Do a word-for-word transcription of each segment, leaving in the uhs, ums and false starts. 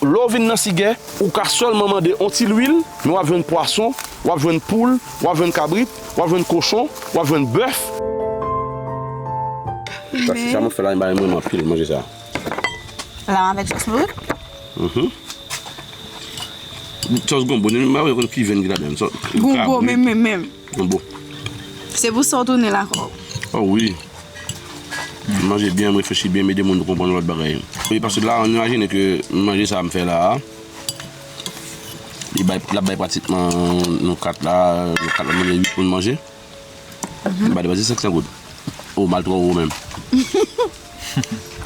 Lè w vin nan Sigè, ou ka sèlman mande yon ti lwil, men w ap jwenn pwason, w ap jwenn poul, w ap jwenn kabrit, w ap jwenn kochon, w ap jwenn bèf. Sa, sa mwen fè la, m renmen anpil manje sa. Lam avèk sòs mori? Mhm. Sòs gonbo, m pa konn ki vyann ki ladan. Sòs gonbo, menm, menm, menm. Gonbo. Se pou sa w tounen lakòw. Oh wi. M manje byen, m reflechi byen, m ede moun konprann lòt bagay. Wi, paske la, nou imajine ke manje sa m fè la a, li bay, l ap bay pratikman nou kat la, nou kat la manje uit moun manje. M pa depanse senk san goud. O, m al twò wo menm.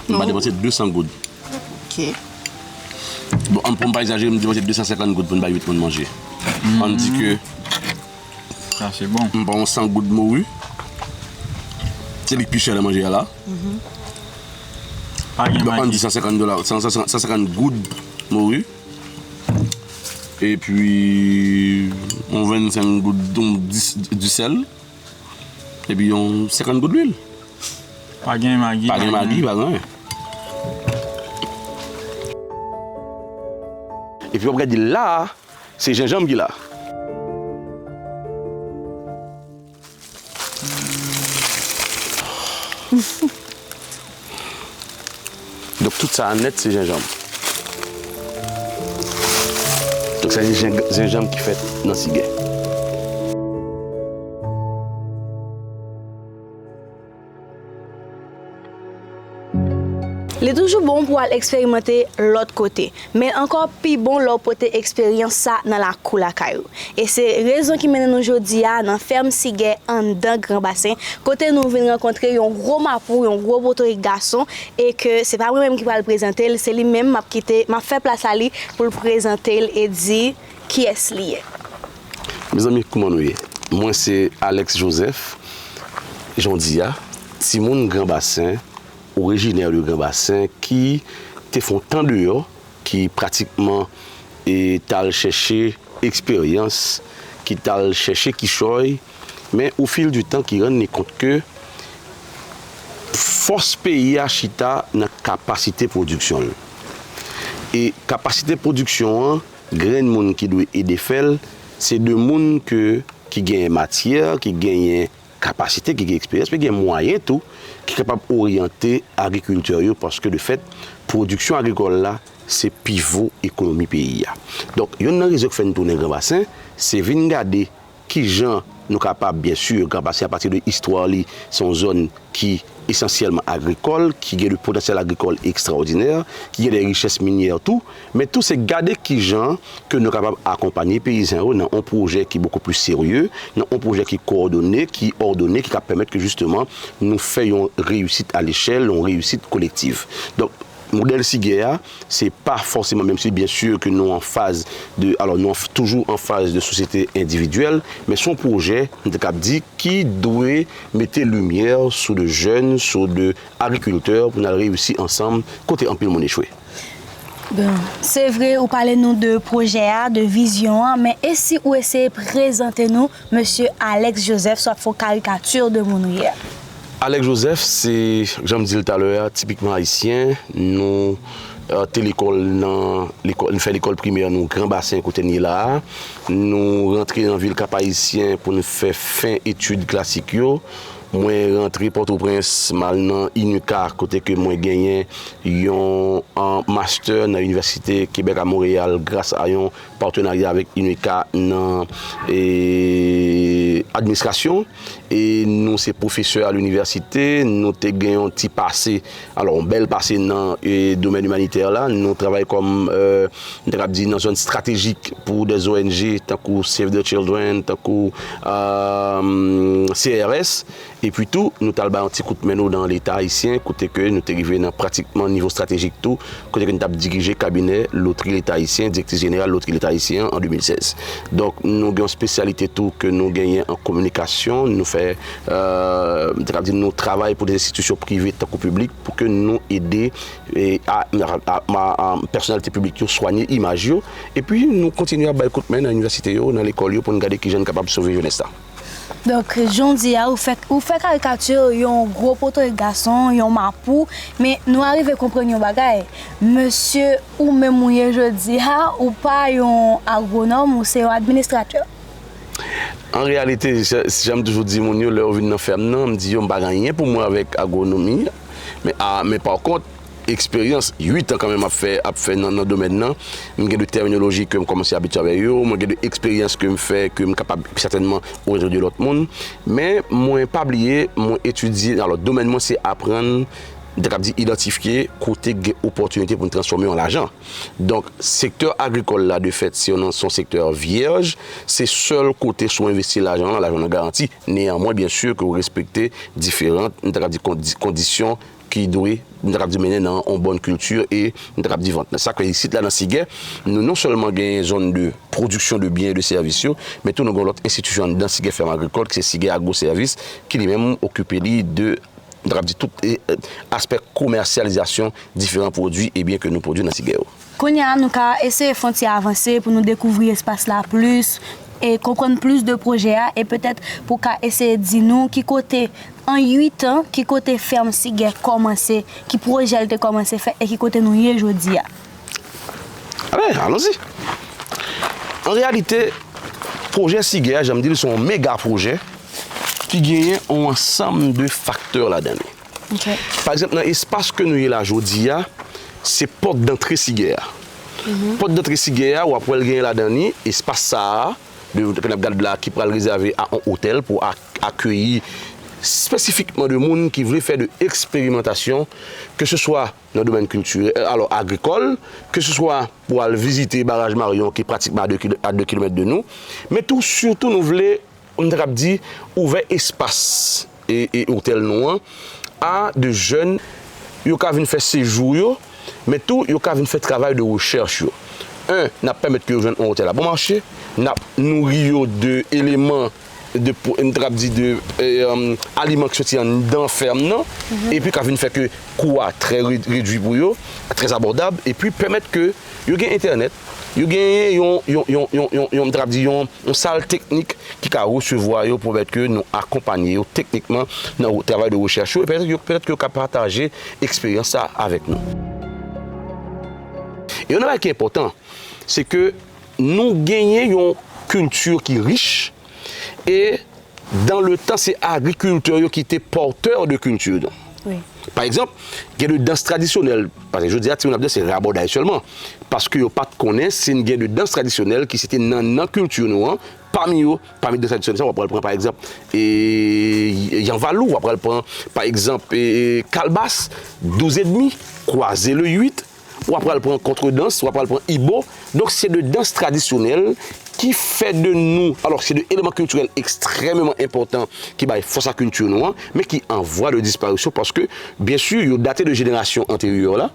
M pa depanse de san goud. Ok. Bon, an, pou m pa egzajere, m depanse de san senkant goud pou m bay uit moun manje. Ann di ke Sa se bon. M pran yon san goud mori. Se li k pi chè nan manje a la. Mhm. Pa gen Donk, ann di magi. San senkant dola, san, san, san senkant goud mori. Epi, yon vennsenk goud, yon dis, disèl. Epi, yon senkant goud lwil. Pa gen magi, Pa gen pa gen magi, pa gen anyen. Epi, w ap gade la, se jenjanm ki la. Donk, tout sa a nèt, se jenjanm. Donk, sa se jen-, jenjanm ki fèt nan Sigè. Li toujou bon pou w al eksperimante lòt kote, men l ankò pi bon lè w pote eksperyans sa nan lakou lakay ou. E se rezon ki mennen nou jodi a nan fèm Sigè anndan Gran Basen, kote nou vin rankontre yon gwo mapou, yon gwo botorik gason, e ke se pa mwen menm ki pral prezante l, se li menm m ap kite, m ap fè plas a li pou l prezante l e di kiyès li ye. Mezanmi, kouman nou ye? Mwen se Alex Joseph, jan w di a, timoun Gran Basen, orijinè de Gran Basen, ki te fè yon tan deyò, ki pratikman, e, t al chèche eksperyans, ki t al chèche kichòy, men au fil du temps, ki rann li kont ke fòs peyi a chita nan kapasite pwodiksyon l. E kapasite pwodiksyon an, grenn moun ki dwe ede fè l, se de moun ke, ki genyen matyè, ki genyen kapasite, ki gen eksperyans, men gen mwayen tou, ki kapab oryante agrikiltè yo, paske de fèt, pwodiksyon agrikòl la, se pivo ekonomi peyi a. Donk, youn nan rezon k fè n tounen Gran Basen, se vin gade kijan nou kapab, byen si, Gran Basen, apati de istwa li, se yon zòn ki esansyèlman agrikòl, ki gen de potansyèl agrikòl ekstraòdinè, ki gen de richès minyè tou, men tou se gade kijan ke nou kapab akonpanye peyizan yo nan yon pwojè ki bokou pli serye, nan yon pwojè ki kowòdone, ki òdone, ki ka pèmèt ke jisteman nou fè yon reyisit a lechèl, yon reyisit kolektiv. Donk, modèl Sigè a, se pa fòseman, menm si byen si ke nou an faz de, alò nou an f-, toujou an faz de sosyete endividyèl, men se yon pwojè, m te kab di, ki dwe mete limyè sou de jèn, sou de agrikiltè pou n al reyisi ansanm kote anpil moun echwe. Bon, se vre, ou pale nou de pwojè a, de vizyon an, men e si ou eseye prezante nou Mesye Alex Joseph, sa w ap fè yon karikati de moun ou ye a? Alex Joseph, se, jan m di l talè a, tipikman ayisyen. Nou, e, te lekòl nan, lekòl, nou fè lekòl primè nou Gran Basen kote n ye la a. Nou rantre nan vil Kap-Ayisyen pou n fè fen etid klasik yo. Mwen rantre Pòtoprens, m al nan INUCAH, kote ke mwen genyen yon, an, master nan Inivèsite Kebèk a Monreyal gras a yon patenarya avèk INUCAH nan, e, administrasyon. E nou se pwofesè a linivèsite, nou te gen yon ti pase, alò, yon bèl pase nan, e, domèn imanitè la. Nou travay kòm, e, m ta kab di nan zòn estratejik pou de O N G, tankou Save the Children, tankou, e, C R S. Epi tou, nou t al bay yon ti kout men nou nan Leta ayisyen, kote ke nou te rive nan pratikman nivo estratejik tou, kote ke n t ap dirije kabinè lotri Leta ayisyen, direktris jeneral lotri Leta ayisyen an, an de mil sèz. Donk, nou gen yon espesyalite tou ke nou genyen an kominikasyon, nou fè, e, m ta kab di nou travay pou de enstitisyon prive tankou piblik, pou ke nou ede, e, a, a, a, a, a, pèsonalite piblik yo swanye imaj yo, epi nou kontinye ap bay kout men nan inivèsite yo, nan lekòl yo, pou n gade kijan n kapab sove jenès la. Donk, jan w di a, ou fè, ou fè karikati yon gwo potorik gason, yon mapou, men nou arive konprann yon bagay. Mesye, ou menm ou ye jodi a, ou pa yon agwonòm, ou se yon administratè. An reyalite, jan m toujou di moun yo, lè yo vin nan fèm nan, m di yo, m pa gen anyen pou mwen avèk agwonomi, men, a, men pa kont, eksperyans uit an kanmenm ap fè, ap fè nan, nan domèn nan. M gen de tèminoloji ke m kòmanse abitye avè yo, mwen gen de eksperyans ke m fè, ke m kapab sètènman oryante de lòt moun. Men mwen pa bliye, mwen etidye, alò, domèn mwen se aprann, m ta kab di idantifye kote gen opòtinite pou n transfòme an lajan. Donk, sektè agrikòl la, de fèt, se yon, se yon sektè vyèj, se sèl kote si w envesti lajan an, lajan an garanti. Neyanmwen, byen si ke w respekte diferan, m ta kab di kondi-, kondisyon ki dwe, m ta kab di, mennen nan yon bòn kilti e, m ta kab di, vant. Sa k fè isit la nan Sigè, nou non sèlman genyen zòn de pwodiksyon de byen e de sèvis yo, men tou nou gen lòt enstitisyon anndan Sigè Fèm Agrikòl, ki se Sigè Agro Sèvis, ki li menm okipe li de, m ta kab di, tout, e, e, aspè komèsyalizasyon diferan pwodui e byen ke nou pwodui nan Sigè yo. Kounye a, nou ka eseye fè yon ti avanse pou nou dekouvri espas la plis e konprann plis de pwojè a e petèt pou w ka eseye di nou ki kote, an uit an, ki kote fèm Sigè kòmanse, ki pwojè l te kòmanse fè e ki kote nou ye jodi a. Aben, alonzi. An reyalite, pwojè Sigè a, jan m di l, se yon mega pwojè ki genyen yon ansanm de faktè ladan li. Ok. Pa egzanp, nan espas ke nou ye la jodi a, se pòt dantre Sigè a. Mhm. Pòt dantre Sigè a, w ap wè l genyen ladan li espas sa a, de, ke n ap gad la, ki pral rezève a yon otèl pou ak-, akeyi espesifikman de moun ki vle fè de eksperimantasyon, ke se swa nan domèn kiltirèl, alò, agrikòl, ke se swa pou al vizite baraj Marion ki pratikman a de kilo-, a de kilomèt de nou, men tou, sitou, nou vle, m ta kab di, ouvè espas e, e otèl nou an a de jèn, yo ka vin fè sejou yo, men tou, yo ka vin fè travay de rechèch yo. En, n ap pèmèt ke yo jwenn yon otèl a bon mache, n ap nouri yo de eleman de, m ta kab di de, e, um, aliman ki soti anndan fèm nan, epi ka vin fè ke kou a trè re-, redui pou yo, trè abòdab, epi pèmèt ke yo gen entènèt, yo genyen yon, yon, yon, yon, yon, yon, m ta kab di yon, yon sal teknik ki ka resevwa yo pou pèmèt ke nou akonpanye yo teknikman nan travay de rechèch yo, e pètèt yo, pètèt ke yo ka pataje eksperyans sa avèk nou. E yon bagay ki enpòtan, se ke nou genyen yon kilti ki rich, e dans le temps, se agrikiltè yo ki te pòtè de kilti nan. Wi. Pa egzanp, gen de dans tradisyonèl, paske jodi a, timoun ap danse rabòday sèlman, paske yo pa t konnen si n gen de dans tradisyonèl ki se te nannan kilti nou an, pami yo, pami dans tradisyonèl sa, w ap pral pran, pa egzanp, e, yanvalou, w ap pral pran, pa egzanp, e, e, kalbas, douz edmi, kwaze le uit, w ap pral pran kontredans, w ap pral pran ibo. Donk, se de dans tradisyonèl ki fè de nou, alò, se de eleman kiltirèl ekstrèmeman enpòtan ki bay fòs a kilti nou an, men ki an vwa de disparisyon paske, byen si, yo date de jenerasyon anteryè la,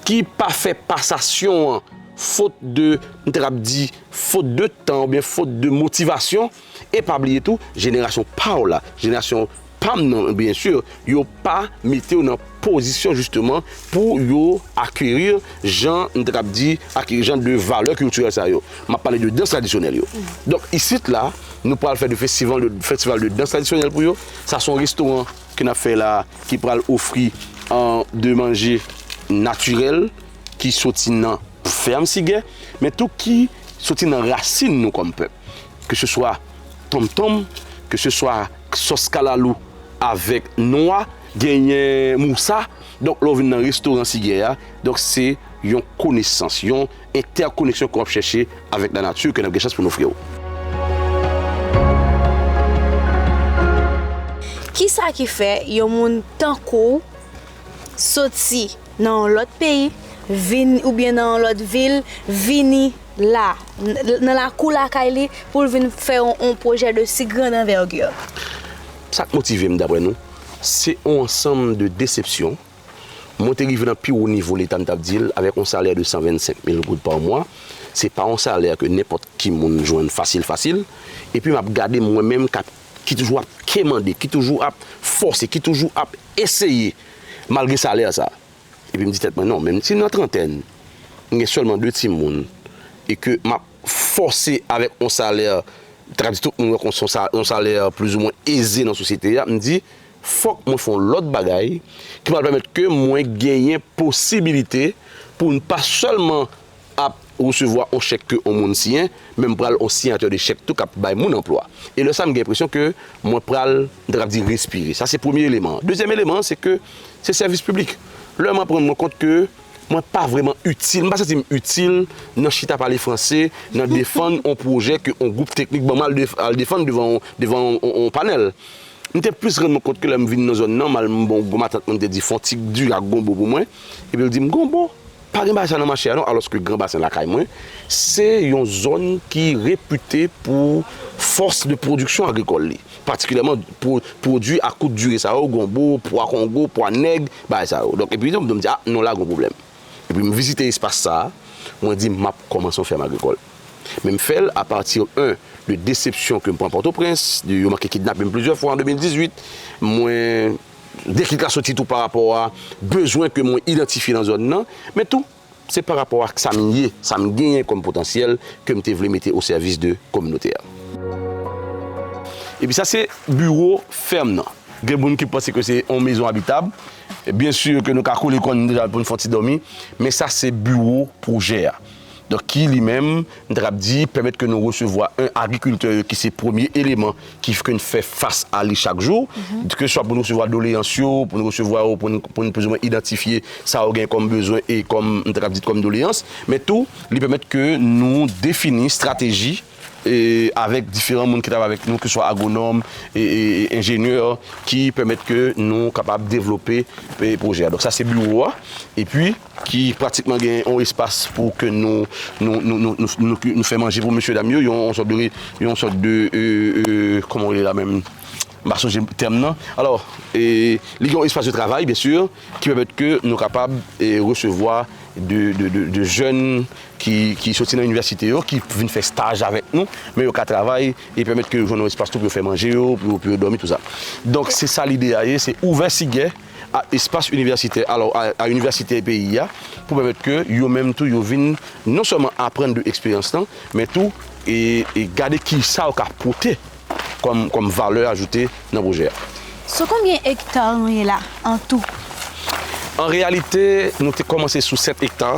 ki pa fè pasasyon an, fot de, m ta kab di, fot de tan oubyen fot de motivasyon, e pa bliye tou, jenerasyon pa w la, jenerasyon pa m nan, byen si, yo pa mete w nan pozisyon jisteman pou yo akeri jan, m ta kab di, akeri jan de valè kiltirèl sa yo. M ap pale de dans tradisyonèl yo. Donk, isit la, nou pral fè de festival de, festival de dans tradisyonèl pou yo. Sa se yon restoran ke n ap fè la, ki pral ofri, an, de manje natirèl ki soti nan fèm Sigè, men tou ki soti nan rasin nou kòm pèp. Ke se swa tonmtonm, ke se swa sòs kalalou avèk nwa, genyen mousa. Donk, lè w vin nan restoran Sigè a, donk se yon konesans, yon entèkoneksyon ke w ap chèche avèk lanati ke n ap gen chans pou n ofri w. Kisa ki fè yon moun tankou w soti nan yon lòt peyi, vin, oubyen nan yon lòt vil, vini la, n-, nan lakou lakay li, pou l vin fè yon, yon pwojè de si grande envergure? Sa k motive m, daprè nou, se yon ansanm de desepsyon. Mwen te rive nan pi wo nivo Leta, m t ap di l, avèk yon salè de san vennsenk mil goud pa mwa. Se pa yon salè ke nenpòt ki moun jwenn fasil, fasil. Epi m ap gade mwen menm k ap, ki toujou ap kemande, ki toujou ap fòse, ki toujou ap eseye, malgre salè sa. Epi m di tèt mwen, non, menm si nan trantèn, m gen sèlman de timoun, e ke m ap fòse avèk yon salè ta ka di tout moun wè kon se yon sa-, yon salè plizoumwen eze nan sosyete a, m di, fòk mwen fè yon lòt bagay ki pral pèmèt ke mwen genyen posibilite pou n pa sèlman ap resevwa yon chèk ke yon moun siyen, men m pral yon siyatè de chèk tou k ap bay moun anplwa. E lè sa, m gen enpresyon ke mwen pral, m ta ka di, respire. Sa se premye eleman an. Dezyèm eleman an, se ke se sèvis piblik. Lè m aprann mwen kont ke mwen pa vrèman itil, m pa santi m itil nan chita pale franse, nan defann yon pwojè ke yon gwoup teknik ban mwen al def-, al defann devan yon, devan yon, yon, yon panèl. M te plis rann mwen kont ke lè m vin nan zòn nan, m al, m bon, gwo matant mwen, m te di, "Fè yon ti diri ak gonbo pou mwen." Epi l di m, "Gonbo? Pa gen bagay sa nan mache a non." Alòske Gran Basen lakay mwen, se yon zòn ki repite pou fòs de pwodiksyon agrikòl li. Patikilyèman, pwo-, pwodui a kout dire sa yo, gonbo, pwa kongo, pwa nèg, bagay sa yo. Donk, epi m di, "A, non, la, gen yon pwoblèm." Epi m vizite espas sa a, mwen di, "M ap kòmanse yon fèm agrikòl." Men m fè l apati, en, de desepsyon ke m pran Pòtoprens, de yo manke kidnape m plizyè fwa an de mil dizuit, mwen, deklik la soti tou pa rapò a bezwen ke mwen idantifye nan zòn nan, men tou, se pa rapò a sa m ye, sa m genyen kòm potansyèl ke m te vle mete o sèvis de kominote a. Epi sa se biwo fèm nan. Gen moun ki panse ke se yon mezon abitab. Byen si ke nou ka kole kò n deja pou n fè yon ti dòmi, men sa se biwo pwojè a. Donk, ki li menm, m ta kab di, pèmèt ke nou resevwa, en, agrikiltè yo ki se premye eleman ki, ke n fè fas a li chak jou, ke swa pou n resevwa doleyans yo, pou n resevwa yo, pou n, pou n plizoumwen idantifye sa yo gen kòm bezwen e kòm, m ta kab di, kòm doleyans, men tou, li pèmèt ke nou defini estrateji e avèk diferan moun ki travay avèk nou, ke swa agwonòm e, e, e enjenyè, ki pèmèt ke nou kapab devlope, e, pwojè a. Donk, sa se biwo a. Epi, ki pratikman gen yon espas pou ke nou, nou, nou, nou, nou, nou, nou fè manje pou mesye dam yo, yon, yon sòt de, re- yon sòt de, e, e, kòman w rele la menm? M pa sonje tèm nan. Alò, e, li gen yon espas de travay, byen si, ki pèmèt ke nou kapab, e, resevwa de, de, de, de jèn ki, ki soti nan inivèsite yo, ki vin fè staj avèk nou, men yo ka travay e pèmèt ke yo jwenn yon espas tou pou yo fè manje yo, pou yo, pou yo dòmi, tou sa. Donk, se sa lide a ye, se ouvè Sigè a espas inivèsitè, alò, a, a inivèsitè peyi a, pou pèmèt ke yo menm tou, yo vin non sèlman aprann de eksperyans lan, men tou, e, e gade ki sa yo ka pote kòm, kòm valè ajoute nan pwojè a. Sou konbyen ekta nou ye la, an tou? An reyalite, nou te kòmanse sou sèt ekta,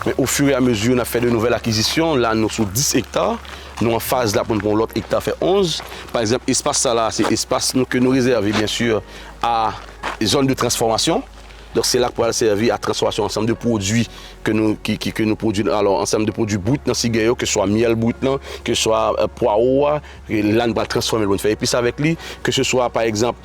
men ofiriamezi n ap fè de nouvèl akizisyon, la nou sou dis ekta, nou an faz la pou n pran yon lòt ekta, fè onz. Pa egzanp, espas sa la, se espas nou, ke nou rezève, byen si, a zòn de transfòmasyon. Donk, se la k pral sèvi a transfòmasyon ansanm de pwodui ke nou, ki, ki, ke nou pwodui, alò, ansanm de pwodui brit nan Sigè yo, ke swa myèl brit lan, ke swa, e, pwawo a, e la n pral transfòme l pou n fè epis avèk li, ke se swa, pa egzanp,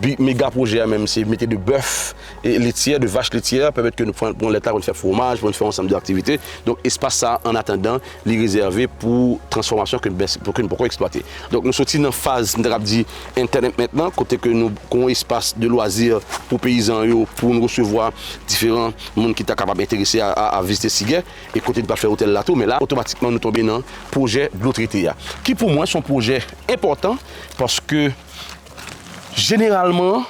bi- mega pwojè a menm, se mete de bèf e letyè, de vach letyè, pèmèt ke nou pran, pran lèt la pou n fè fwomaj, pou n fè yon ansanm de aktivite. Donk, espas sa, an atandan, li rezève pou transfòmasyon ke n, pou ke n poko eksplwate. Donk, nou soti nan faz, m ta kab di, entertainment lan, kote ke nou gen yon espas de lwazi pou peyizan yo, pou nou resevwa diferan moun ki ta kapab enterese a, a, a vizite Sigè, e kote n pral fè otèl la tou, men la, otomatikman, nou tonbe nan pwojè dlo trete a, ki pou mwen, se yon pwojè enpòtan, paske jeneralman,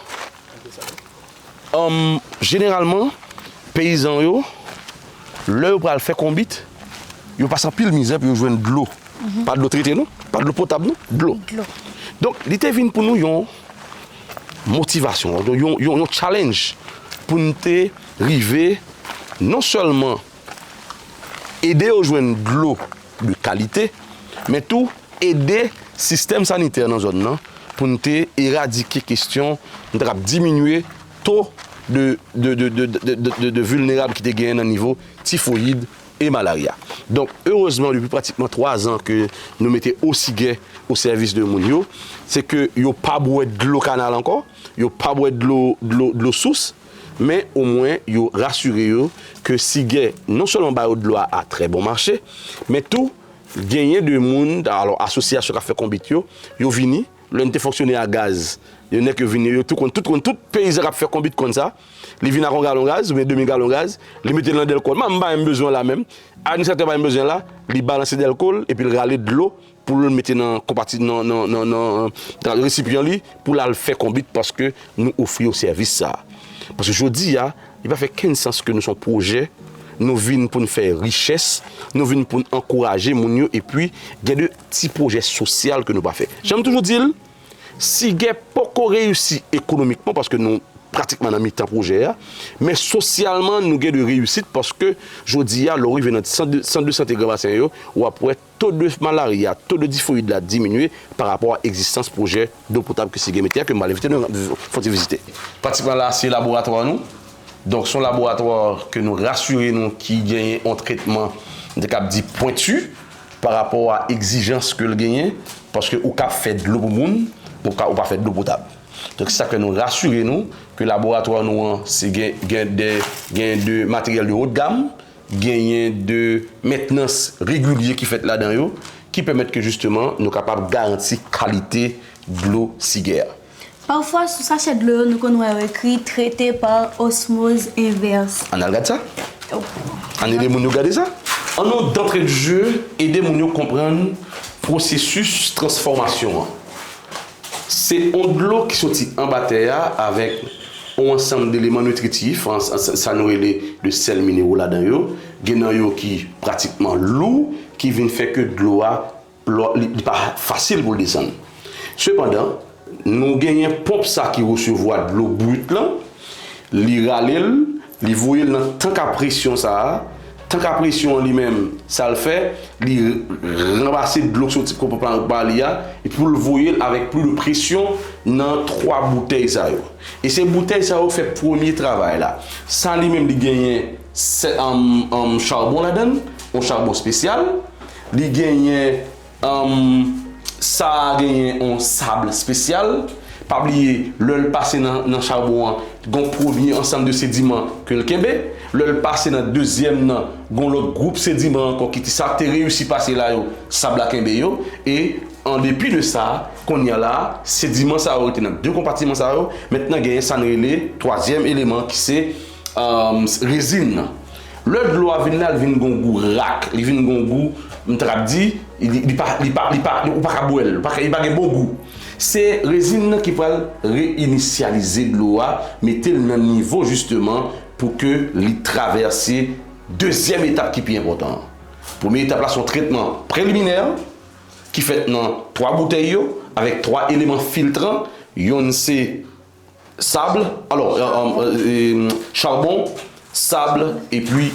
Anm, jeneralman, peyizan yo, lè yo pral fè konbit, yo pase anpil mizè pou yo jwenn dlo. Pa dlo trete, non, pa dlo potab, non, dlo. Dlo. Donk, li te vin pou nou yon motivasyon, yon, yon, yon challenge pou n te rive non sèlman ede yo jwenn dlo de kalite, men tou ede sistèm sanitè nan zòn nan pou n te eradike kesyon, n ta kab diminye to de, de, de vilnerab ki te genyen nan nivo tifoyid e malarya. Donk, erezman, depi pratikman twa zan ke nou mete Osigè o sèvis de moun yo, se ke yo pa bwè dlo kanal ankò, yo pa bwè dlo, dlo, dlo sous, men omwen yo rasire yo ke Sigè non sèlman ba yo dlo a a trè bon mache, men tou genyen de moun, alò, asosyasyon k ap fè konbit yo, yo vini, lè n te fonksyone a gaz, yo nèk yo vini, yo tou konn, tout konn, tout peyizan k ap fè konbit konn sa, li vin ak yon galon gaz, oubyen demi galon gaz, li mete l nan dèlkòl, m pa menm bezwen la menm, administratè pa menm bezwen la, li balanse dèlkòl, epi l rale dlo, pou l mete nan konpati-, nan, nan, nan, nan, nan resipyan li, pou l al fè konbit, paske nou ofri yo sèvis sa a. Paske jodi a, li pa fè kenn sans ke nou se yon pwojè Nou vin pou n fè richès, nou vin pou n ankouraje moun yo, epi gen de ti pwojè sosyal ke nou pa fè. Jan m toujou di l, Sigè poko reyisi ekonomikman paske nou pratikman nan mitan pwojè a, men sosyalman nou gen de reyisit paske jodi a, lè w rive nan sant de, sant de sante Gran Basen yo, w ap wè to de malarya, to de tifoyid la diminye pa rapò a egzistans pwojè dlo potab ke Sigè mete a, ke m pral envite nou fè yon ti vizite. Pratikman la, se laboratwa nou. Donk, se yon laboratwa ke nou rasire nou ki genyen yon tretman, m te kab di, pwenti pa rapò a egzijans ke l genyen, paske ou kab fè dlo pou moun, ou ka, ou pa fè dlo potab. Donk, se sa k fè nou rasire nou ke laboratwa nou an, se gen, gen de, gen de materyèl de haut de gamme, genyen de mentnans regilye ki fèt ladan yo, ki pèmèt ke jisteman nou kapab garanti kalite dlo Sigè a. Pafwa, sou sachè dlo yo, nou konn wè yo ekri trete pa osmoz envès. Ann al gad sa. Ann ede moun yo gade sa. Ann nou, d'entrée de jeu, ede moun yo konprann pwosesis transfòmasyon an. Se yon dlo ki soti anba tè a avèk yon ansanm deleman nitritif, an, sa, sa nou rele de sèl minero ladan yo. Gen nan yo ki pratikman lou, ki vin fè ke dlo a, lò, li, li pa fasil pou l desann. Sepandan, nou genyen ponp sa ki resevwa dlo brit lan, li rale l, li voye l nan tank a presyon sa a. Tank a presyon an li menm, sa l fè, li ranmase dlo k soti pran nan ponp la ba li a, epi pou l voye l avèk pli de presyon nan twa boutèy sa yo. E se boutèy sa yo fè premye travay la. Sa li menm, li genyen sè, anm, anm, charbon ladan l, yon charbon espesyal. Li genyen Anm, sa a genyen yon sab espesyal. Pa bliye, lè l pase nan, nan charbon an, gen yon premye ansanm de sediman ke l kenbe. Lè l pase nan dezyèm nan, gen yon lòt gwoup sediman ankò ki te, sa te reyisi pase la yo, sab la kenbe yo. E an depi de sa, kounye a la, sediman sa yo rete nan de konpatiman sa yo. Mentnan, genyen sa n rele twazyèm eleman ki se um, rezin nan. Lè dlo a vin la, li vin gon gou rak, li vin gon gou, m ta kab di, li, li pa, li pa, li pa, ou pa ka bwè l, ou pa ka, li pa gen bon gou. Se rezin nan ki pral reyinisyalize dlo a, mete l nan nivo jisteman pou ke li travèse dezyèm etap ki pi enpòtan an. Premye etap la se yon tretman preliminè ki fèt nan twa boutèy yo avèk twa eleman filtran, yonn se sab, alò, euh, euh, euh, charbon, sab epi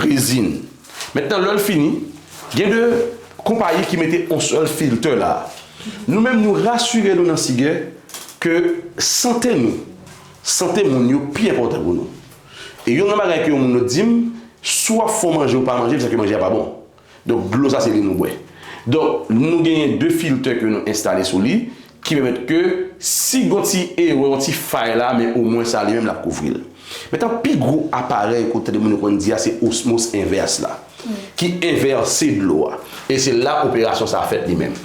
rezin. Mentnan, lè l fini, gen de konpayi ki mete yon sèl filtè la. Nou menm, nou rasire nou nan Sigè ke sante nou, sante moun yo pi enpòtan pou nou. E youn nan bagay ke yon moun yo di m, si w ap fè yon manje ou pa manje, se ke manje a pa bon. Donk, dlo sa se li nou bwè. Donk, nou genyen de filtè ke nou enstale sou li, ki pèmèt ke si gon ti erè, yon ti fay la, men omwen sa li menm l ap kouvri l. Mentnan, pi gwo aparèy kote moun yo konn di a, se osmos envès la, ki envèse dlo a. E se la operasyon sa a fèt li menm.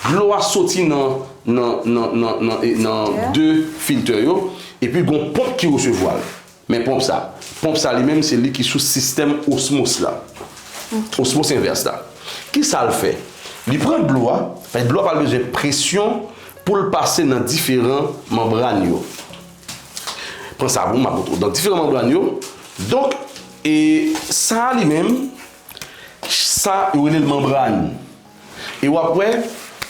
Dlo a soti nan, nan, nan, nan, nan, e, nan de filtè yo, epi gon ponp ki resevwa l. Men ponp sa, ponp sa li menm, se li ki sou sistèm osmos la. Osmos envès la. Kisa l fè? Li pran dlo a, paske dlo a pral bezwen presyon pou l pase nan diferan manbràn yo. Pran sa pou m ap montre w. Nan diferan manbràn yo. Donk, e sa a li menm, sa yo rele l manbràn. E w ap wè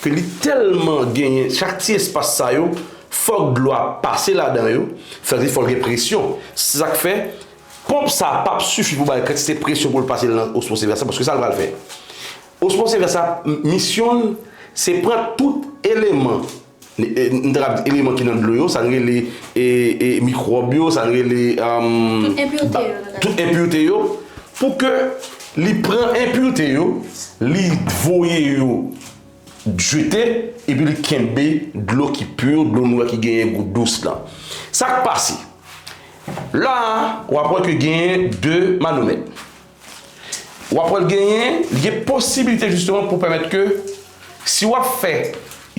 ke li tèlman genyen, chak ti espas sa yo, fòk dlo a pase ladan yo, sa vle di fòk gen presyon. Se sa k fè, ponp sa a p ap sifi pou bay kantite presyon pou l pase nan osmos envès la, paske sa l pral fè. Osmos envès la, m-, misyon l, se pran tout eleman, e, m ta kab di eleman ki nan dlo yo, sa n rele, e, e, mikwòb yo, sa n rele, um, tout enpirite yo, tout enpirite yo, pou ke li pran enpirite yo, li voye yo jete, epi li kenbe dlo ki pi, dlo nou wè ki genyen gou dous lan. Sa k pase? La a, w ap wè ke genyen de manomèt. W ap wè l genyen, li gen posibilite jisteman pou pèmèt ke si w ap fè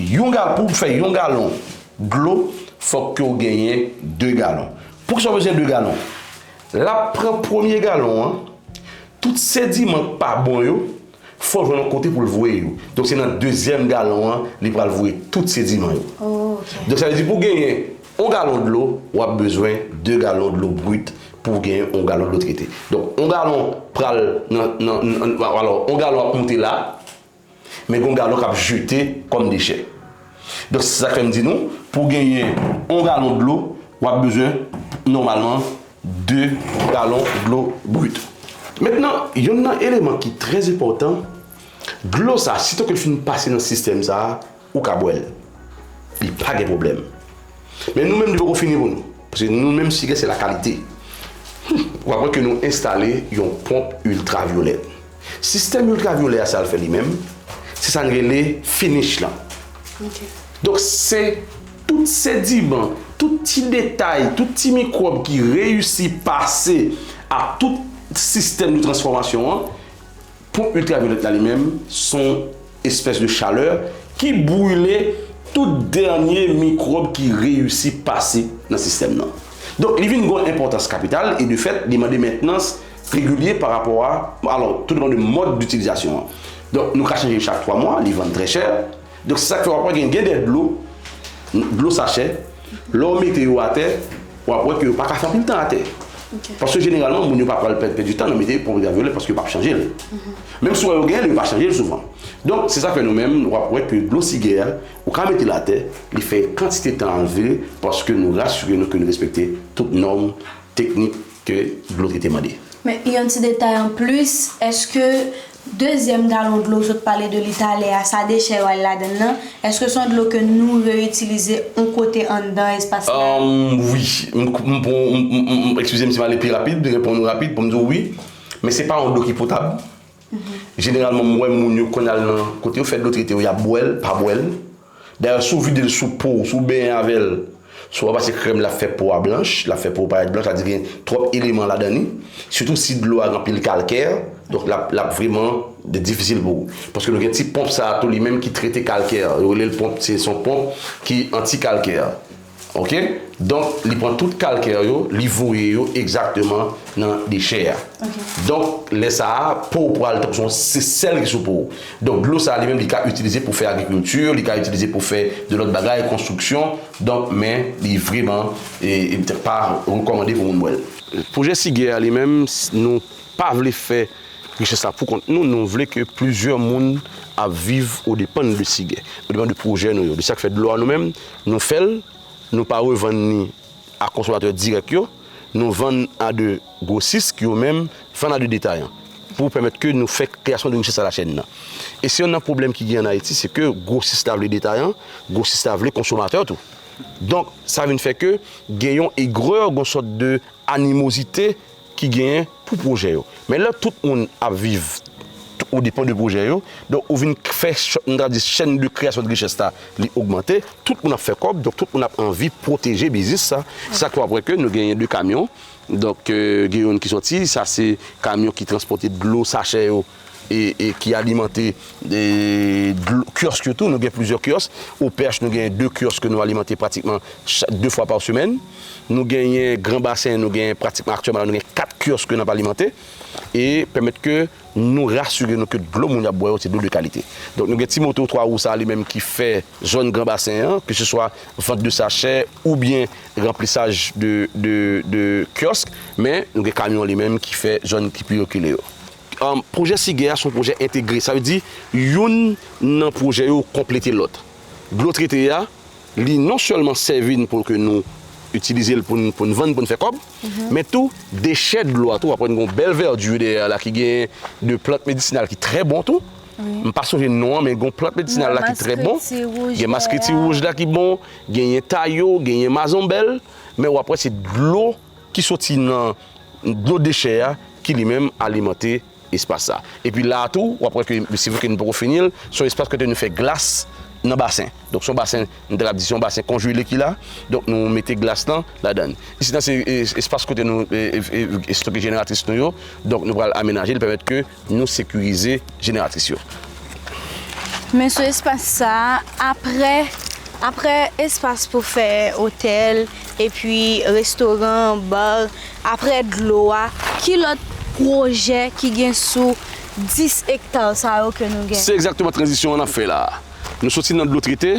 yon gal-, pou w fè yon galon dlo, fòk ke w genyen de galon. Poukisa w bezwen de galon? L ap pran premye galon an, tout sediman k pa bon yo, fò jwenn yon kote pou l voye yo. Donk, se nan dezyèm galon an, li pral voye tout sediman yo. Oh, ok. Donk, sa vle di pou genyen yon galon dlo, w ap bezwen de galon dlo brit pou w gen yon galon dlo trete. Donk, yon galon pral nan, nan, nan, alò, yon galon ap moute la, men gen yon galon k ap jete kòm dechè. Donk, se sa k fè m di nou, pou w genyen yon galon dlo, w ap bezwen, nòmalman, de galon dlo brit. Mentnan, youn nan eleman ki trè enpòtan, dlo sa, sitò ke l fin pase nan sistèm sa a, ou ka bwè l. Li pa gen pwoblèm. Men nou menm, li poko fini pou nou. Paske nou menm, Sigè, se la kalite. W ap wè ke nou enstale yon ponp iltravyolèt. Sistèm iltravyolè a, sa l fè li menm, se sa n rele finish lan. Donk, se tout sediman, tout ti detay, tout ti mikwòb ki reyisi pase a tout sistèm de transfòmasyon an, ponp iltravyolèt la li menm, se yon espès de chalè ki brile tout dènye mikwòb ki reyisi pase nan sistèm nan. Donk, li vin gen yon enpòtans kapital e de fèt, li mande mentnans regilye pa rapò a, alò, tou depann de mòd ditilizasyon an. Donk, nou ka chanje l chak twa mwa, li vann trè chè. Donk, se sa k fè w ap wè gen, gen de dlo, dlo sachè, lè w mete yo atè, w ap wè ke yo pa ka fè anpil tan atè. Paske jeneralman, moun yo pa pral pèd, pèdi tan nan mete ponp iltravyolèt paske yo p ap chanje l. Menm si w wè yo genyen l, yo pa chanje l souvan. Donk, se sa k fè nou menm, w ap wè ke dlo Sigè a, ou ka mete l atè, li fè kantite tan al vire, paske nou rasire nou ke nou respekte tout nòm teknik ke dlo trete mande. Men yon ti detay anplis, èske dezyèm galon dlo w sot pale de li talè a, sa dechè yo al ladan l nan, èske se yon dlo ke nou reyitilize yon kote anndan espas la? Wi. M, m, m, m, m, eskize m si m ale pi rapid, reponn ou rapid pou m di w wi. Men se pa yon dlo ki potab. Jeneralman, m wè moun yo konn al nan kote yo fè dlo trete yo, y ap bwè l, pa bwè l. Dayè, si w vide l sou po w, si w benyen avè l, si w pa pase krèm, l ap fè po a blanch, l ap fè po w parèt blanch, sa vle di gen twòp eleman ladan li. Sitou si dlo a gen anpil kalkè, donk l ap, l ap vrèman de, difisil pou ou. Paske nou gen ti ponp sa a tou li menm ki trete kalkè. Yo rele l ponp, se, se yon ponp ki antikalkè. Oke? Donk, li pran tout kalkè yo, li voye yo egzakteman nan dechè a. Donk, lè sa a, po w pral tankou se yon, se sèl ki sou po w. Donk, dlo sa a li menm, li ka itilize pou fè agrikilti, li ka itilize pou fè de lòt bagay, konstriksyon. Donk, men li vrèman, e, e, pa rekòmande pou moun bwè l. Pwojè Sigè a li menm, s-, nou pa vle fè richès la pou kont nou, nou vle ke plizyè moun ap viv o depann de Sigè, o depann de pwojè nou yo. De sa k fè dlo a nou menm, nou fè l, nou pa revann ni a konsomatè dirèk yo, nou vann a de gwosis ki yo menm vann a de detayan pou pèmèt ke nou fè kreyasyon de richès a lachèn nan. E se youn nan pwoblèm ki gen an Ayiti, se ke gwosis la vle detayan, gwosis la vle konsomatè tou. Donk, sa vin fè ke gen yon egrè, yon sòt de animozite ki genyen pou pwojè yo. Men lè tout moun ap viv o depan de pwojè yo, donk ou vin fè, ch-, nou ta di, chèn de kreyasyon de richès la, li ogmante, tout moun ap fè kòb, donk tout moun ap anvi pwoteje biznis sa. Se sa k fè w ap wè ke nou genyen de kamyon, donk, euh, gen youn ki sòti, sa se kamyon ki transpòte dlo sachè yo, e, e ki alimante, e, dlo, kyòsk yo tou. Nou gen plizyè kyòsk. Opèch, nou gen de kyòsk ke nou alimante pratikman cha-, de fwa pa semèn. Nou genyen Gran Basen, nou genyen pratikman aktyèlman la, nou gen kat kyòsk ke n ap alimante. E pèmèt ke nou rasire nou ke dlo moun y ap bwè yo, se dlo de kalite. Donk, nou gen ti moto twa wou sa a li menm ki fè zòn Gran Basen an, keseswa vant de sachè oubyen ranplisaj de, de, de kyòsk, men nou gen kamyon li menm ki fè zòn ki pi rekile yo. Um, pwojè Sigè a se yon pwojè entegre. Sa vle di, youn nan pwojè yo konplete lòt. Dlo trete a, li non sèlman sèvi n pou ke nou itilize l pou n, pou n vann, pou n fè kòb, men tou, dechè dlo a tou, w ap wè n gen yon bèl vèdi dèyè a la ki gen de plant medisinal ki trè bon tou. M pa sonje non an, men gen yon plant medisinal la ki trè bon. Gen maskriti wouj la ki bon, genyen tayo, genyen mazonbèl, men w ap wè se dlo ki soti nan dlo dechè a ki li menm alimante espas sa. Epi la a tou, w ap wè ke, se vre ke nou poko fini l, se yon espas kote nou fè glas nan basen. Donk, se yon basen, nou ta kab di, se yon basen konjele ki la. Donk, nou mete glas lan ladan l. Isit la, se, e, espas kote nou, e, e, e, estoke jeneratris nou yo. Donk, nou pral amenaje l, pèmèt ke nou sekirize jeneratris yo. Men sou espas sa a, apre, apre espas pou fè otèl, epi restoran, bar, apre dlo a, ki lòt pwojè ki gen sou dis ekta sa yo ke nou gen? Se egzakteman tranzisyon an n ap fè la a. Nou soti nan dlo trete,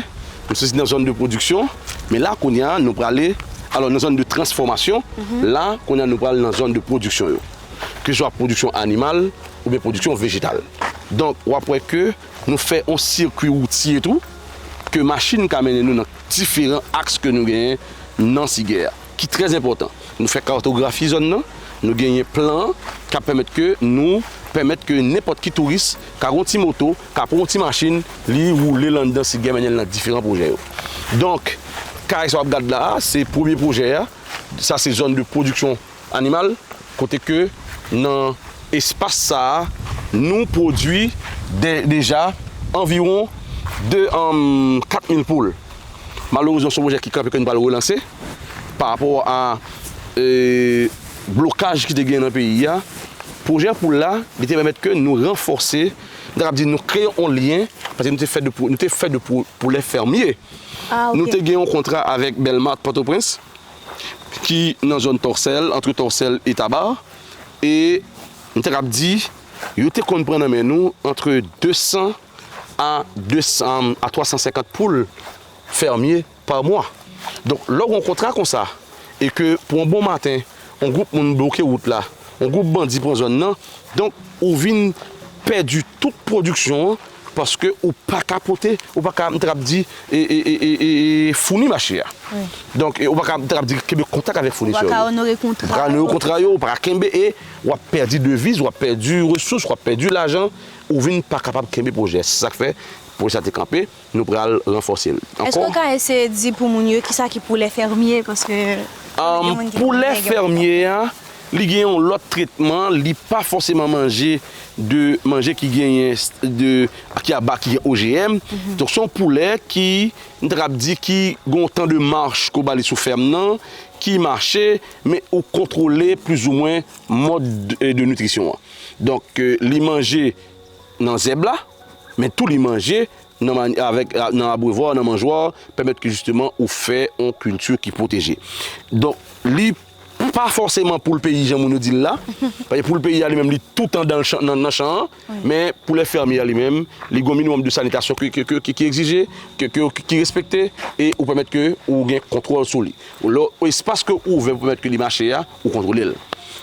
nou soti nan zòn de pwodiksyon, men la, kounye a, nou prale alò, nan zòn de transfòmasyon, la, kounye a nou pral nan zòn de pwodiksyon yo. Ke swa pwodiksyon animal oubyen pwodiksyon vejetal. Donk, w ap wè ke nou fè yon sikwi woutye tou, ke machin ka mennen nou nan diferan aks ke nou genyen nan Sigè a, ki trè enpòtan. Nou fè katografi zòn nan, nou genyen plan an k ap pèmèt ke nou pèmèt ke nenpòt ki touris ka gen yon ti moto, ka pran yon ti machin, li woule l anndan Sigè, mennen l nan diferan pwojè yo. Donk, kay sa w ap gad la a, se premye pwojè a. Sa se zòn de pwodiksyon animal, kote ke nan espas sa a, nou pwodui de, deja anviwon de, um, kat mil poul. Malerezman, se yon pwojè ki kanpe, ke nou pral relanse pa rapò a, e, blokaj ki te gen nan peyi a. Pwojè poul la, li te pèmèt ke nou ranfòse, nou ta kab di nou kreye yon lyen, paske nou te fè de pou, nou te fè de pou, poulè fèmye. Ah, ok. Nou te gen yon kontra avèk Belmart Pòtoprens, ki nan zòn Tòsèl, antre Tòsèl e Taba, e m ta kab di, yo te konn pran nan men nou antre de san a de san, a twa san senkant poul fèmye pa mwa. Donk, lè w gen yon kontra konsa, e ke pou yon bon maten, yon gwoup moun bloke wout la, yon gwoup bandi pran zòn nan, donk, ou vin pèdi tout pwodiksyon an, paske ou pa ka pote, ou pa ka, m ta kab di, e, e, e, e, e, e, founi mache a. Wi. Donk, e, ou pa ka, m ta kab di, kenbe kontak avèk founisè yo. Ou pa ka onore kontra yo. Ou pa ka onore kontra yo, ou pa ka kenbe, e w ap pèdi deviz, w ap pèdi resous, w ap pèdi lajan, ou vin pa kapab kenbe pwojè. Se sa k fè pwojè sa te kanpe, nou pral ranfòse l. Èske w ka eseye di pou moun yo kisa ki poulè fèmye? Paske gen moun ki konnen gen. Poulè fèmye a, li gen yon lòt tretman, li pa fòseman manje de manje ki genyen s-, de, ki aba, ki gen O G M. Mhm. Donk, se yon poulè ki, m ta kab di, ki gen yon tan de mach ke w ba li sou fèm nan, ki mache, men ou kontwole plizoumwen mòd de, de nitrisyon an. Donk, e, li manje nan zèb la, men tou li manje nan, avèk, nan abrevwa, nan manjwa, pèmèt ke jisteman ou fè yon kilti ki pwoteje. Donk, li pa fòseman poul peyi jan moun yo di l la, paske poul peyi a li menm, li toutan nan chan, nan, nan chan an, wi, men poulè fèmye a li menm, li gen yon minimòm de sanitasyon ki, ki, ki, ki, ki egzije, ki, ki, ki respekte, e ou pèmèt ke ou gen kontwòl sou li. Lè espas ke ou ouvè pou pèmèt ke li mache a, ou kontwole l.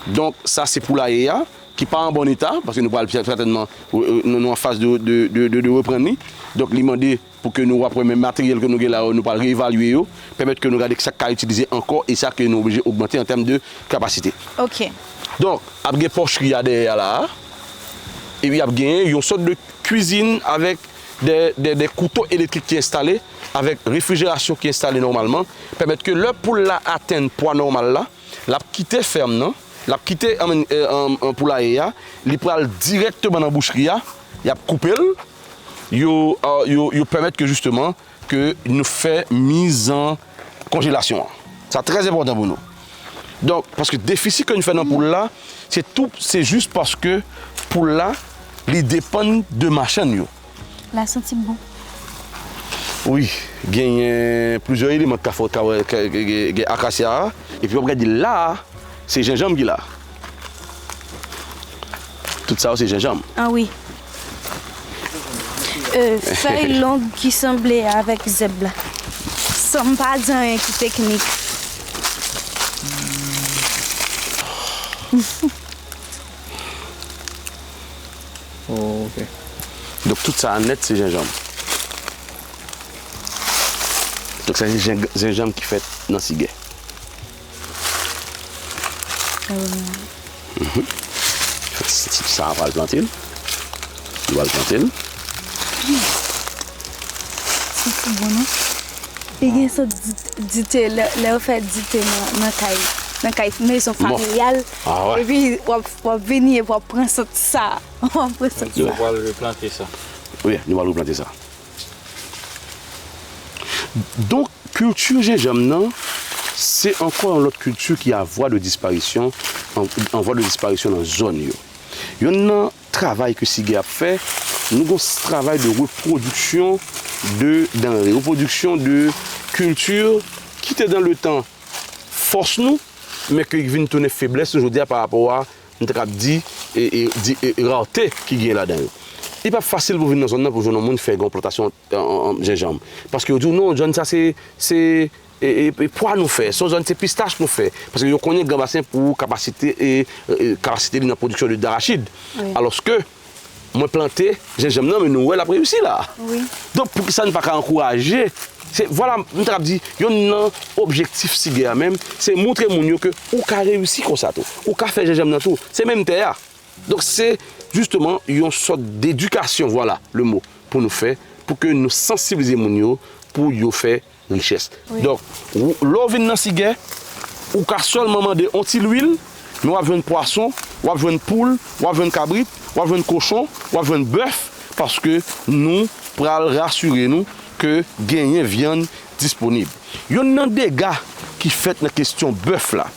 Donk, sa se poulaye a, ki pa an bon eta, paske nou pral sètènman, e, e, nou, nou an faz de, de, de, de, de reprann li. Donk, li mande pou ke nou, w ap wè menm materyèl ke nou gen la yo, nou pral reevalye yo, pèmèt ke nou gade sa k ka itilize ankò e sa ke nou oblije ogmante an tèm de kapasite. Ok. Donk, ap gen pòchri a dèyè a la a, epi ap gen yon sòt de kwizin avèk de, de, de kouto elektrik ki enstale, avèk refrijerasyon ki enstale nòmalman, pèmèt ke lè poul la atenn pwa nòmal la, l ap kite fèm nan, l ap kite, ann, e, ann, ann, poulaye a, li pral dirèkteman nan bouchri a, y ap koupe l, yo, e, yo, yo pèmèt ke jisteman ke nou fè mizan konjelasyon an. Sa trè enpòtan pou nou. Donk, paske defisi ke nou fè nan poul la, se tou, se jis paske poul la, li depann de machann yo. La santi bon. Wi, genyen plizyè eleman ki ka fè, ka, ka, ka, gen akasya a, epi w ap gade la a, se jenjanm ki la. Tout sa yo se jenjanm. Ah wi. E, fèy long ki sanble avèk zèb la. San m pa di anyen ki teknik. Oh, ok. Donk, tout sa a nèt, se jenjanm. Donk, sa se jen-, jenjanm ki fèt nan sigè. Mhm. Fèt sa a pral plante l. Li pral plante l. Santi bon, non? Li gen sòt di-, dite, lè, lè yo fè dite nan, nan kay, nan kay, mezon familyal. Ah, wè. Epi w ap, w ap vini epi w ap pran sant sa. W ap pran sant sa. Nou pral replante sa. Wi, nou pral replante sa. Donk, kilti jenjanm nan, se ankò yon lòt kilti ki a vwa de disparisyon, an, an vwa de disparisyon nan zòn yo. Yonn nan travay ke sigè ap fè, nou gon s-, travay de repwodiksyon de danre, repwodiksyon de kilti ki te dan le tan fòs nou, men ke vin tounen feblès nou jodi a pa rapò a, nou ta kab di, e, e, di, e, rarte ki gen ladan yo. Li p ap fasil pou vin nan zòn nan pou jwenn yon moun fè yon plantasyon, e, e, e, jenjanm. Paske yo di w, "Non, zòn sa se, se, e, e, e pwa nou fè, se yon zòn se pistach nou fè." Paske yo konnen Gran Basen pou kapasite, e, e, kapasite li nan pwodiksyon de darachid. Wi. Alòske, mwen plante jenjanm nan, men nou wè l ap reyisi la. Wi. Donk, poukisa n pa ka ankouraje? Se, vwala, m ta ap di, yonn nan objektif SIGER a menm, se montre moun yo ke ou ka reyisi konsa tou. Ou ka fè jenjanm nan tou. Se menm tè a. Donk, se jisteman yon sòt dedikasyon, vwala le mo, pou nou fè, pou ke nou sansibilize moun yo, pou yo fè richès. Wi. Donk, ou, lè w vin nan SIGER, ou ka sèlman mande yon ti lwil, men w ap jwenn pwason, w ap jwenn poul, w ap jwenn kabrit, w ap jwenn kochon, w ap jwenn bèf, paske nou pral rasire nou ke genyen vyann disponib. Yonn nan dega ki fèt nan kesyon bèf la,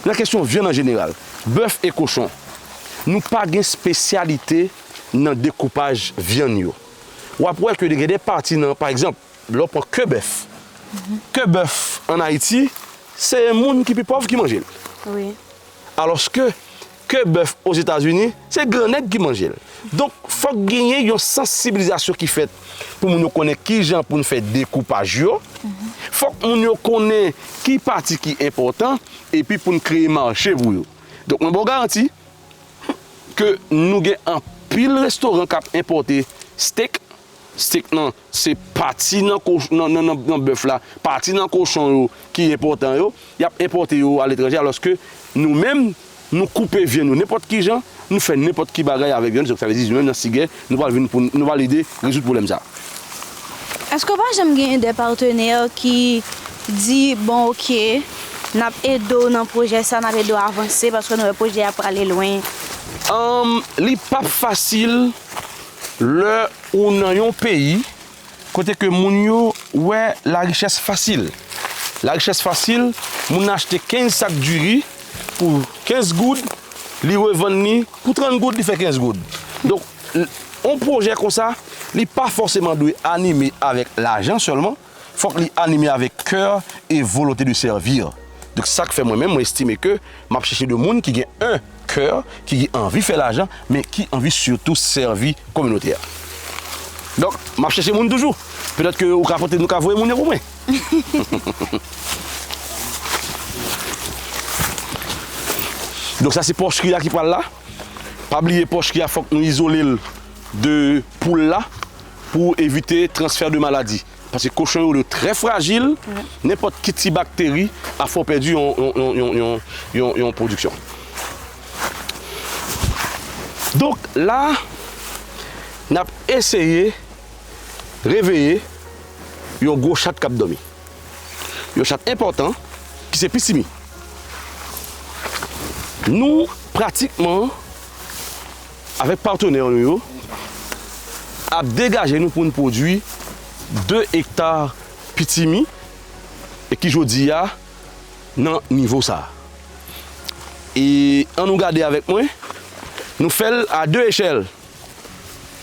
nan kesyon vyann an jeneral, bèf e kochon, nou pa gen espesyalite nan dekoupaj vyann yo. W ap wè ke gen de pati nan, pa egzanp, lè w pran ke bèf, ke bèf ann Ayiti, se moun ki pi pòv ki manje l. Wi. Alòske ke bèf Ozetazini, se gran nèg ki manje l. Donk, fòk genyen yon sansibilizasyon ki fèt pou moun yo konnen kijan pou n fè dekoupaj yo. Fòk moun yo konnen ki pati ki enpòtan, epi pou n kreye mache pou yo. Donk, mwen ba w garanti ke nou gen anpil restoran k ap enpòte steak. Steak nan, se pati nan koch-, nan, nan, nan, nan bèf la, pati nan kochon yo ki enpòtan yo, y ap enpòte yo aletranje, alòske nou menm, nou koupe vyann nou nenpòt ki jan, nou fè nenpòt ki bagay avèk vyann, sa vle di nou menm nan SIGER, nou pral vin pou, nou pral ede rezoud pwoblèm sa. Èske w pa janm gen de patnè ki di, "Bon, oke, n ap ede w nan pwojè sa, n ap ede w avanse, paske nou wè pwojè a prale lwen"? Anm, li p ap fasil lè ou nan yon peyi kote ke moun yo wè larichès fasil. Larichès fasil, moun nan achte kenz sak diri pou kenz goud, li revann li pou trant goud, li fè kenz goud. Donk, l-, yon pwojè konsa, li pa fòseman dwe anime avèk lajan sèlman, fòk li anime avèk kè e volonte de sèvi. Donk, sa k fè mwen menm, mwen estime ke m ap chèche de moun ki gen, en, kè, ki gen anvi fè lajan, men ki anvi sitou sèvi kominote a. Donk, m ap chèche moun toujou. Petèt ke ou ka pote, nou ka voye moun yo pou mwen. Donk, sa se pòch kri a ki pral la. Pa bliye pòch kri a, fòk nou izole l de poul la pou evite transfè de maladi. Paske kochon yo, yo trè frajil, nenpòt ki ti bakteri a fè w pèdi yon, yon, yon pwodiksyon. Donk, la, n ap eseye reveye yon gwo chat k ap dòmi. Yon chat enpòtan, ki se pitimi. Nou, pratikman, avèk patnè nou yo, ap degaje nou pou n pwodui de ekta pitimi, e ki jodi a nan nivo sa a. E ann nou gade avèk mwen, nou fè l a de echèl.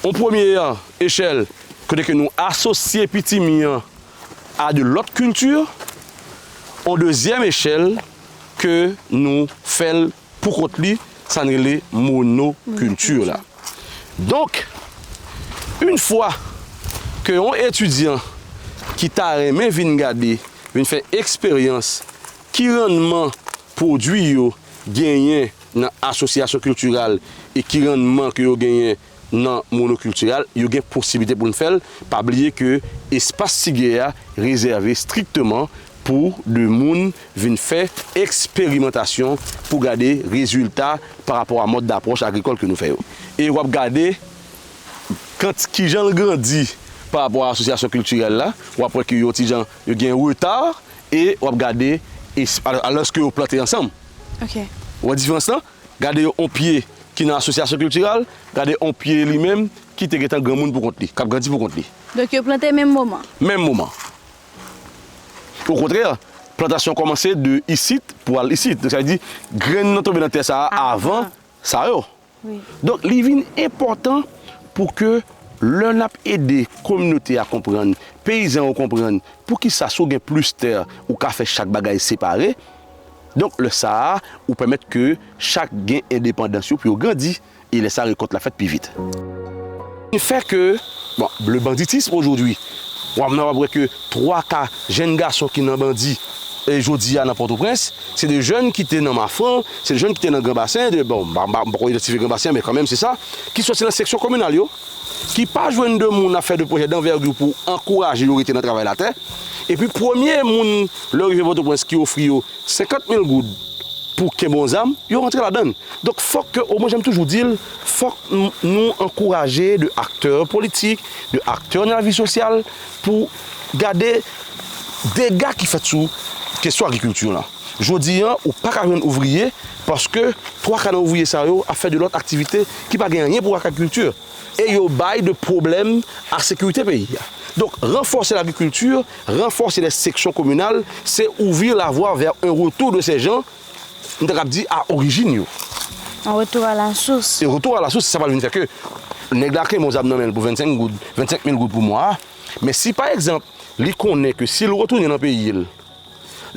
On premye echèl, kote ke nou asosye pitimi an a de lòt kilti, on dezyèm echèl ke nou fè l pou kont li, sa n rele monokilti la. Donk, yon fwa ke yon etidyan ki ta renmen vin gade, vin fè eksperyans ki rannman pwodui yo genyen nan asosyasyon kiltiral e ki rannman ke yo genyen nan monokiltiral, yo gen posiblite pou n fè l. Pa bliye ke espas Sigè a rezève strikteman pou de moun vin fè eksperimantasyon pou gade rezilta pa rapò a mòd dapwòch agrikòl ke nou fè yo. E w ap gade kant-, kijan l grandi pa rapò a asosyasyon kiltirèl la, w ap wè ke yo ti jan, yo gen reta, e w ap gade es-, al-, alòske yo plante ansanm. Ok. Ou wè diferans lan? Gade yon pye ki nan asosyasyon kiltirèl, gade yon pye li menm ki te gentan granmoun pou kont li, k ap grandi pou kont li. Donk yo plante menm moman? Menm moman. Okontrè, plantasyon kòmanse de isit pou al isit. Donk sa vle di, grenn nan tonbe nan tè sa a avan sa yo. Wi. Donk li vin enpòtan pou ke lè n ap ede kominote a konprann, peyizan yo konprann, poukisa si w gen plis tè, ou ka fè chak bagay separe. Donk lè sa a, ou pèmèt ke chak gen endepandans yo pou yo grandi, e lè sa a rekòt la fèt pi vit. Fè ke, bon, le banditisme aujourd'hui, w ap, w ap wè ke twa ka jèn gason ki nan bandi, e jodi a nan Pòtoprens, se de jèn ki te nan Mafran, se de jèn ki te nan Gran Basen, de, bon, m pa, m pa, m poko idantifye Gran Basen, men kanmenm se sa, ki sòti nan seksyon kominal yo, ki pa jwenn de moun ap fè de pwojè danvègi pou ankouraje yo rete nan travay latè. Epi premye moun, lè yo rive Pòtoprens, ki ofri yo senkant mil goud pou kenbe yon zam, yo rantre ladan l. Donk, fòk ke, omwen, jan m toujou di l, fòk n-, nou ankouraje de aktè politik, de aktè nan lavi sosyal, pou gade dega ki fèt sou kesyon agrikilti la. Jodi a, ou pa ka jwenn ouvriye, paske twa ka nan ouvriye sa yo ap fè de lòt aktivite ki pa gen anyen pou wè ak agrikilti. E yo bay de pwoblèm a sekirite peyi a. Donk, ranfòse lagrikilti, ranfòse les sections communales, se ouvrir la voie vers un retour de ces gens, m ta kab di, a orijin yo. Un retour à la source. E retour à la source, sa pral vin fè ke nèg la kenbe yon zam nan men l pou vennsenk goud, vennsenk mil goud pou mwa a. Men si, pa egzanp, li konnen ke si l retounen nan peyi l,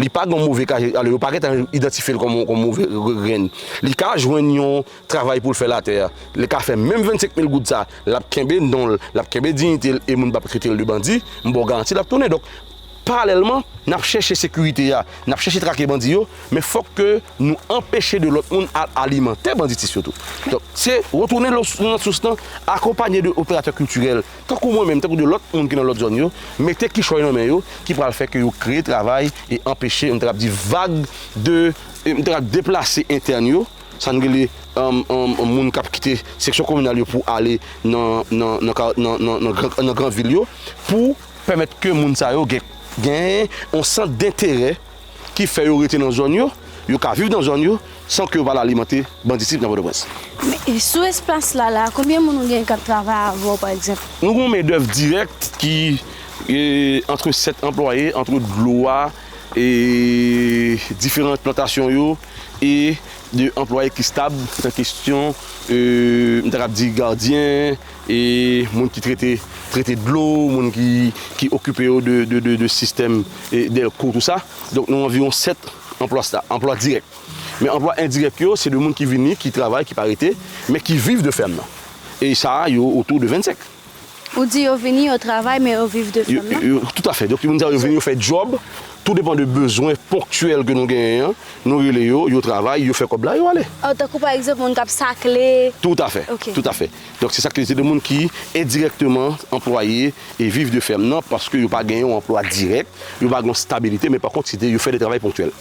li pa gen yon move kajè, alò, yo pa gentan idantifye l kòm, kòm move grenn. Li ka jwenn yon travay pou l fè latè a. Li ka fè menm vennsenk mil goud sa, l ap kenbe non l, l ap kenbe diyite l, e moun p ap trete l de bandi, m ba w garanti l ap tounen. Donk, paralèlman, n ap chèche sekirite a, n ap chèche trake bandi yo, men fòk ke nou anpeche de lòt moun al alimante banditis yo tou. Donk, se retounen lo-, nan sous lan, akonpanye de operatè kiltirèl, tankou mwen menm, tankou de lòt moun ki nan lòt zòn yo, mete kichòy nan men yo, ki pral fè ke yo kreye travay e anpeche, m ta kab di, vag de, e m ta kab deplase entèn yo, sa n rele, um, um, moun k ap kite seksyon kominal yo pou ale nan, nan, nan, ka- nan, nan, nan gran, nan gran vil yo, pou pèmèt ke moun sa yo gen, gen yon sant denterè ki fè yo rete nan zòn yo, yo ka viv nan zòn yo, san ke yo pa al alimante banditis nan Pòtoprens. Men, e sou espas la, la, konbyen moun ou gen k ap travay avè w, pa egzanp? Nou gen yon mendèv dirèk ki, e, antre sèt anplwaye, antre dlo a, e, diferan plantasyon yo, e de anplwaye ki stab nan kesyon, e, m ta kab di gadyen, e moun ki trete, trete dlo, moun ki, ki okipe yo de, de, de, de sistèm, e, dèlko, tou sa. Donk, nou anviwon sèt anplwa sta-, anplwa dirèk. Men anplwa endirèk yo, se de moun ki vini, ki travay, ki pa rete, men ki viv de fèm nan. E sa a, yo otou de vennsenk. Ou di yo vini, yo travay, men yo viv de Yo, fèm nan? yo, toutafè. Donk, moun sa yo vini, yo fè djòb, tou depan de bezwen ponktyèl ke nou genyen an. Nou rele yo, yo travay, yo fè kòb la, yo ale. Oh, tankou pa egzanp, moun k ap sakle. Toutafè. Ok. Toutafè. Donk, se sa k se de moun ki endirèkteman anplwaye e viv de fèm nan, paske yo pa genyen yon anplwa dirèk, yo pa gen yon stabilite, men pa kont, se de, yo fè de travay ponktyèl.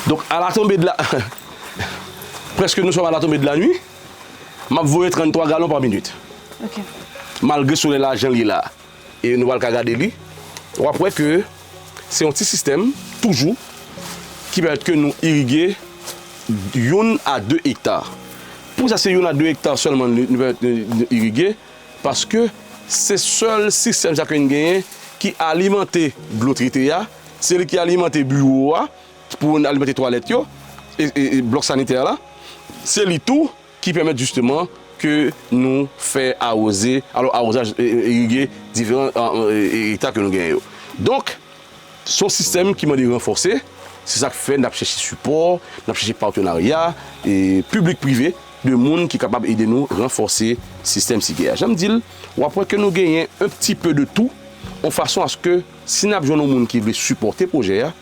Donk, à la tombée de la, presque nous sommes à la tombée de la nuit, m ap voye tranntwa galon pa minit. Ok. Malgre solèy la, jan l ye la, e nou pral ka gade li, w ap wè ke se yon ti sistèm, toujou, ki pèmèt ke nou irige youn a de ekta. Poukisa se youn a de ekta sèlman nou, nou pèmèt nou, nou irige? Paske se sèl sistèm sa ke n genyen ki alimante dlo trete a, se li ki alimante biwo a, pou n alimante twalèt yo, e, e, e blòk sanitè la. Se li tou ki pèmèt jisteman ke nou fè awoze, alò, awozaj, e, e, irige diferan, e, e, e, eta ke nou genyen yo. Donk, se yon sistèm ki mande ranfòse, se sa k fè n ap chèche sipò, n ap chèche patenarya, e, piblik prive, de moun ki kapab ede nou ranfòse sistèm sigi a. Jan m di l, w ap wè ke nou genyen un petit peu de tout, yon fason aske si n ap jwenn yon moun ki vle sipòte pwojè a,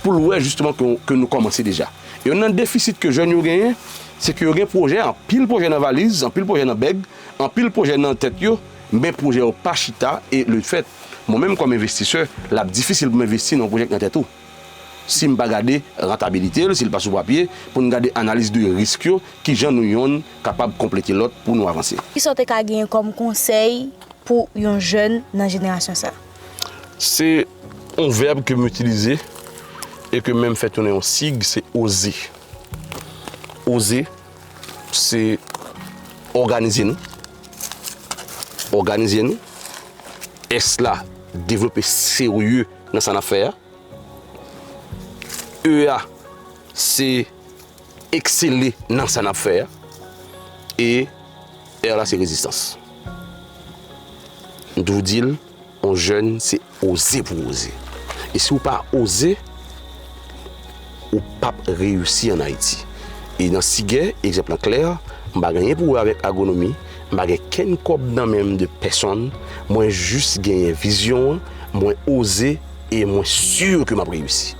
pou l wè jisteman ke, ke nou kòmanse deja. E youn nan defisit ke jèn yo genyen, se ke yo gen pwojè, anpil pwojè nan valiz, anpil pwojè nan bèg, anpil pwojè nan tèt yo, men pwojè yo pa chita, e lefèt, mwen menm kòm envestisè, l ap difisil pou m envesti nan yon pwojè k nan tèt ou. Si m pa gade rantabilite l, si l pa sou papye, pou n gade analiz de risk yo, kijan nou yonn kapab konplete lòt pou nou avanse. Kisa w te ka genyen kòm konsèy pou yon jèn nan jenerasyon sa? Se yon vèb ke m itilize e ke menm fè tounen yon sig, se oze. Oze, se òganize nou. Òganize nou. S la, devlope serye nan sa n ap fè a. E a, se eksele nan sa n ap fè a. E R la, se rezistans. M toujou di l, yon jèn, se oze pou oze. E si w pa oze, ou p ap reyisi ann Ayiti. E nan Sigè, egzanp lan klè, m pa gen anyen pou wè avèk agwonomi, m pa gen kenn kòb nan men m de pèsonn, mwen jis genyen vizyon an, mwen oze e mwen si ke m ap reyisi.